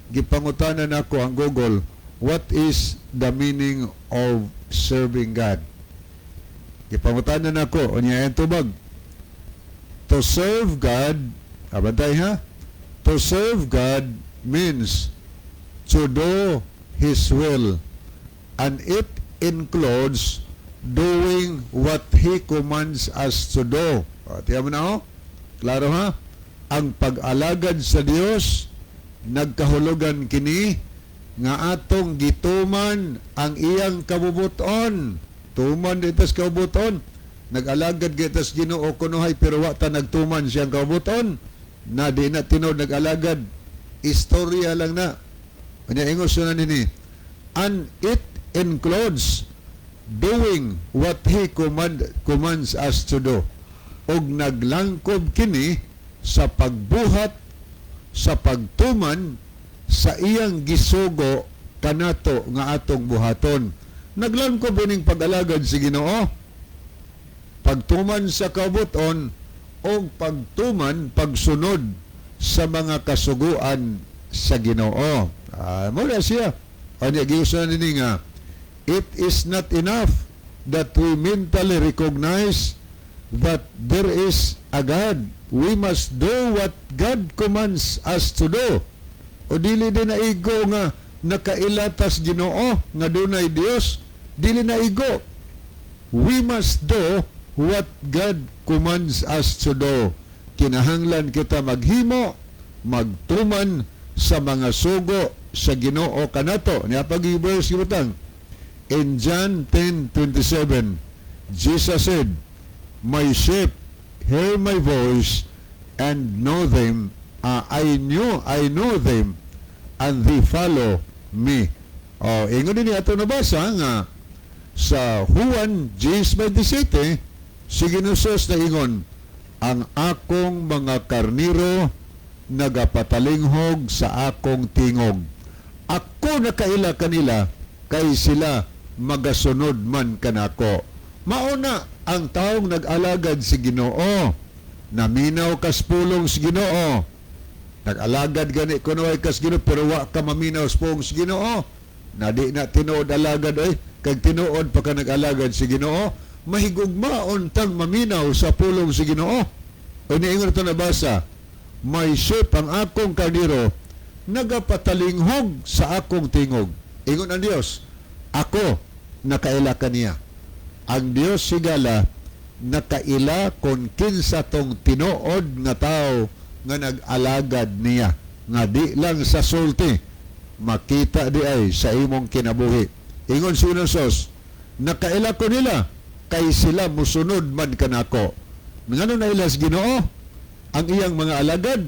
Gipangutanan ako ang Google, "What is the meaning of serving God?" Gipangutanan ako, unya ang tubag. To serve God, abantay ha? To serve God means to do His will, and it includes doing what He commands us to do. O, tiyan mo na oh. Klaro ha? Ang pag-alagad sa Dios nagkahulugan kini nga atong gituman ang iyang kabubuton. Tuman ditas kabubuton. Nag-alagad gitas Ginoo kunuhay pero wa ta nagtuman siyang kabubuton. Na di na tinuod nag-alagad. Istorya lang na. Unya ingon na nini. And it includes doing what He commands us to do. Og naglangkob kini sa pagbuhat sa pagtuman sa iyang gisugo kanato nga atong buhaton. Naglangkob ining pag-alagad si Ginoo. Pagtuman sa kabuton o pagtuman, pagsunod sa mga kasuguan sa Ginoo. Ah, mo na siya. Ano giusan nini nga it is not enough that we mentally recognize that there is a God. We must do what God commands us to do. O dili din na igo nga nakailatas Ginoo nga dunay Dios, dili na igo. We must do what God commands us to do. Kinahanglan kita maghimo, magtuman sa mga sugo sa Ginoo kanato. Niya pag verse gibutang. In John 10:27, Jesus said, "My sheep hear my voice and know them. I know them, and they follow me." Oh, ingon din ato nabasa nga sa Juan 10:27, si Ginoo na ingon, "Ang akong mga karniro nagapatalinghog sa akong tingog. Ako nakaila kanila kay sila magasunod man kanako." Mauna ang taong nag-alagad si Ginoo. Naminaw kas pulong si Ginoo. Nag-alagad gani kuno ay kas Ginoo pero wa ka maminaw sa pulong si Ginoo. Na di na tinuod alagad oy, kag tinuod pa ka nag-alagad si Ginoo, mahigugmaon tang maminaw sa pulong si Ginoo. O niingon ito nabasa, "My sheep," ang akong karniro, nagapatalinghog sa akong tingog. Ingon ang Dios, "Ako nakaila kaniya." Ang Dios, higala, nakaila kon kinsa tong tinuod nga tao nga nag-alagad niya nga di lang sa sulti, makita di ay sa imong kinabuhi. Ingon si Jesus, "Nakaila ko nila kay sila musunod man kanako." Ngano naila sa Ginoo ang iyang mga alagad?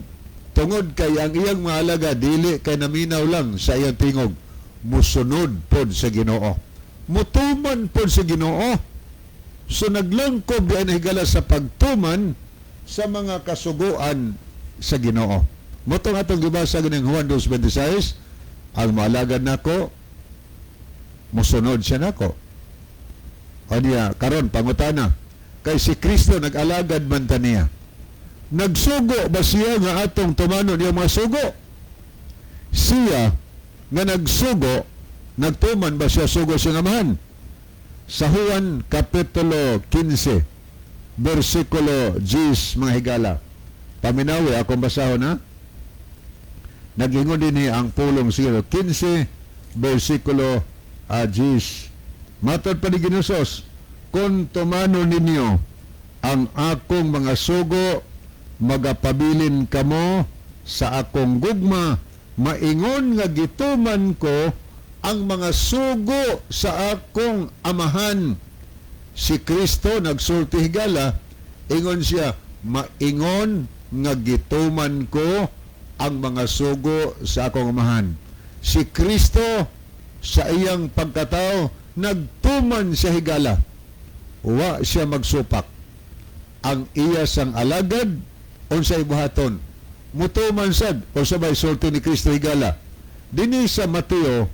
Tungod kay ang iyang mga alagad dili kay naminaw lang sa iyang tingog, musunod pod sa Ginoo, mutuman pod sa Ginoo. So naglangkob di ang higala sa pagtuman sa mga kasuguan sa Ginoo. Motong atong gibasa ganing Juan 2:26, ang maalagad nako musunod siya nako. O niya, karon pangutana, kay si Kristo nag-alagad man ta niya. Nagsugo ba siya nga atong tumanon yung mga sugo? Siya nga nagsugo, nagtuman ba siya sugo sa Amahan? Sa Juan Kapitulo 15, versikulo 10, mga higala. Paminawi, akong basahon ha. Nag-ingon din ni ang pulong siguro 15, versikulo 10. Matod pa ni Ginoo, "Kung tumano ninyo ang akong mga sugo, magapabilin kamo sa akong gugma, maingon nga gituman ko ang mga sugo sa akong Amahan." Si Kristo nagsulti, higala, ingon siya, "Maingon nga gituman ko Ang mga sugo sa akong Amahan. Si Kristo sa iyang pagkatao, nagtuman siya, higala. Wa siya magsupak. Ang iya sang alagad, unsay buhaton? Mutuman sad. Unsa bay sulti ni Kristo, higala? Dinhi sa Mateo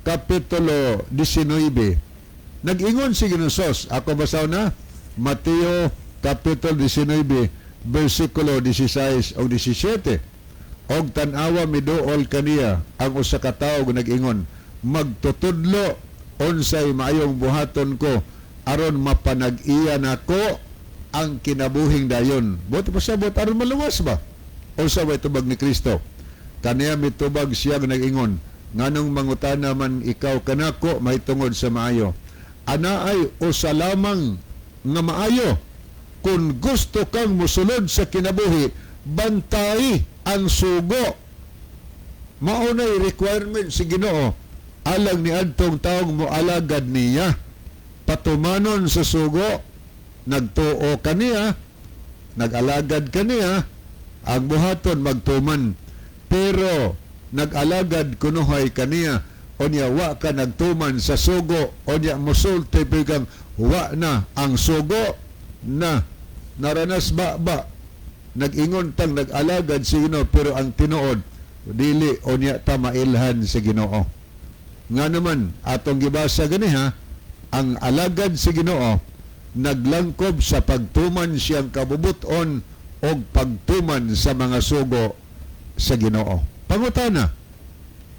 kapitulo 19, nag-ingon si Ginoong Hesus. Ako basaw na Mateo kapitulo 19 bersikulo 16 o 17. "Og tan-awa, miduol kaniya ang usa ka tawo, nag-ingon, 'Magtutudlo, unsay maayong buhaton ko aron mapanag-iya nako ang kinabuhing dayon?'" Buot pasabot, aron maluwas ba? Unsa ba tubag ni Kristo? Kaniya mitubag siya nga nag-ingon, "Nganong mangutana man ikaw kanako mahitungod sa maayo? Anaay usa lamang nga maayo. Kung gusto kang musulod sa kinabuhi, bantay ang sugo." Maunay requirement si Ginoo alang ni adtong taong moalagad niya. Patumanon sa sugo, nagtuo kaniya, nag-alagad kaniya, ang buhaton magtuman. Pero nag-alagad kunuhay kaniya, unya wa ka nagtuman sa sugo, unya musulti kang wa na ang sugo na naranas ba ba nag-ingon tang nag-alagad si Ginoo, pero ang tinuod dili unya ta mailhan sa Ginoo? Nga naman atong gibasa gani ha, ang alagad si Ginoo naglangkob sa pagtuman siyang kabubuton og pagtuman sa mga sugo sa Ginoo. Pangutana,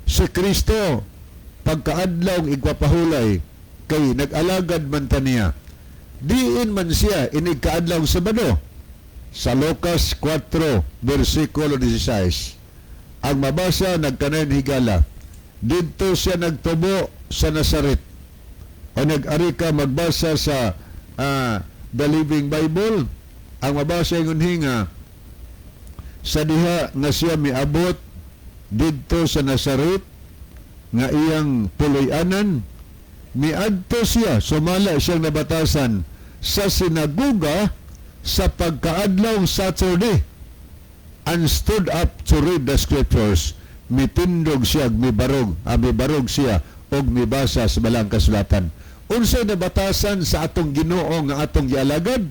si Kristo pagkaadlaw igpapahulay, kay nag-alagad man ta niya, diin man siya inig kaadlaw Sabado? Sa Lucas 4 versikulo 16 ang mabasa, nagkanayon, higala, didto siya nagtubo sa Nazaret. O nag-ari ka magbasa sa The Living Bible, ang mabasa ingon nga sa diha nga siya miabot didto sa Nazaret nga iyang puloy-anan, miadto siya sumala siyang nabatasan sa sinagoga sa pagkaadlaw Saturday and stood up to read the scriptures. Mitindog siya, mibarog siya og mibasa sa Balaang Kasulatan. Unsay nabatasan sa atong Ginoo nga atong gialagad?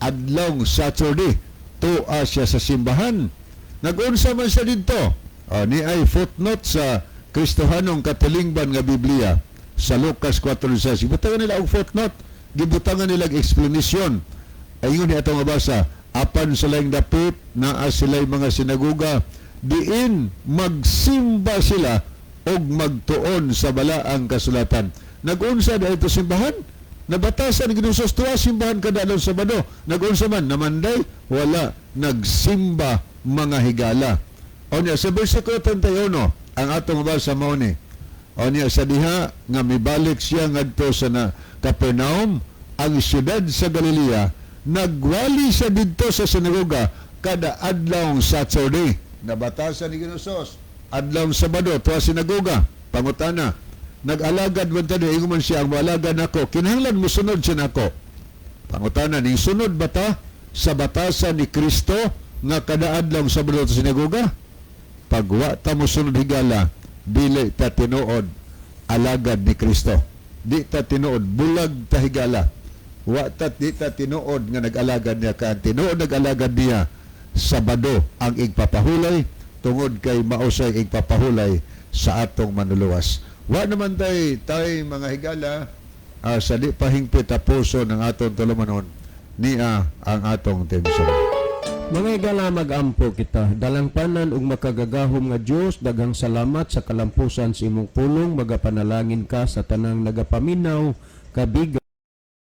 Adlaw Saturday, tua siya sa simbahan. Nagunsa man siya didto? O, ni ay footnote sa Kristohanong Katilingban nga Biblia sa Lucas 4:6. Gibutangan nila og footnote, gibutangan nila og explanation. Ayun ni atong mabasa, apan sa laing dapit naa sila'y mga sinagoga diin magsimba sila og magtuon sa Balaang Kasulatan. Nagunsa dahil ito simbahan? Nabatasan ni Ginoong Hesus tuwa simbahan kada adlaw Sabado. Nagunsa man? Namanday? Wala. Nagsimba, mga higala. O niya, sa versikulo 31, ang atong mabasa mao ni. O niya, sa diha nga mibalik siya ngadto sa na Capernaum, ang siyudad sa Galilea, nagwali siya didto sa sinagoga kada adlaw Saturday. Nabatasan ni Ginoong Hesus, adlaw Sabado, tuwa sinagoga. Pangutana, nag-alagad man ta, ingon man siya, ang moalagad nako, kinahanglan mosunod siya nako. Pangutana, ning sunod ba ta sa batasan ni Kristo nga kada adlaw Sabado sa sinagoga? Pag wa ta mosunod, higala, dili ta tinuod alagad ni Kristo. Di ta tinuod, bulag ta, higala. Wa ta di ta tinuod nga nag-alagad niya ka. Ang tinuod nag-alagad niya, Sabado ang igpapahulay, tungod kay mausay igpapahulay sa atong Manluluwas. Wa naman tay mga higala, sa di pa hingpit tapuso ng atong tulumanon niya ang atong theme song. Mga higala, mag-ampo kita. Dalangpanan ug makagagahom nga Dios, daghang salamat sa kalampusan sa imong pulong. Magapanalangin ka sa tanang nagapaminaw kabiga.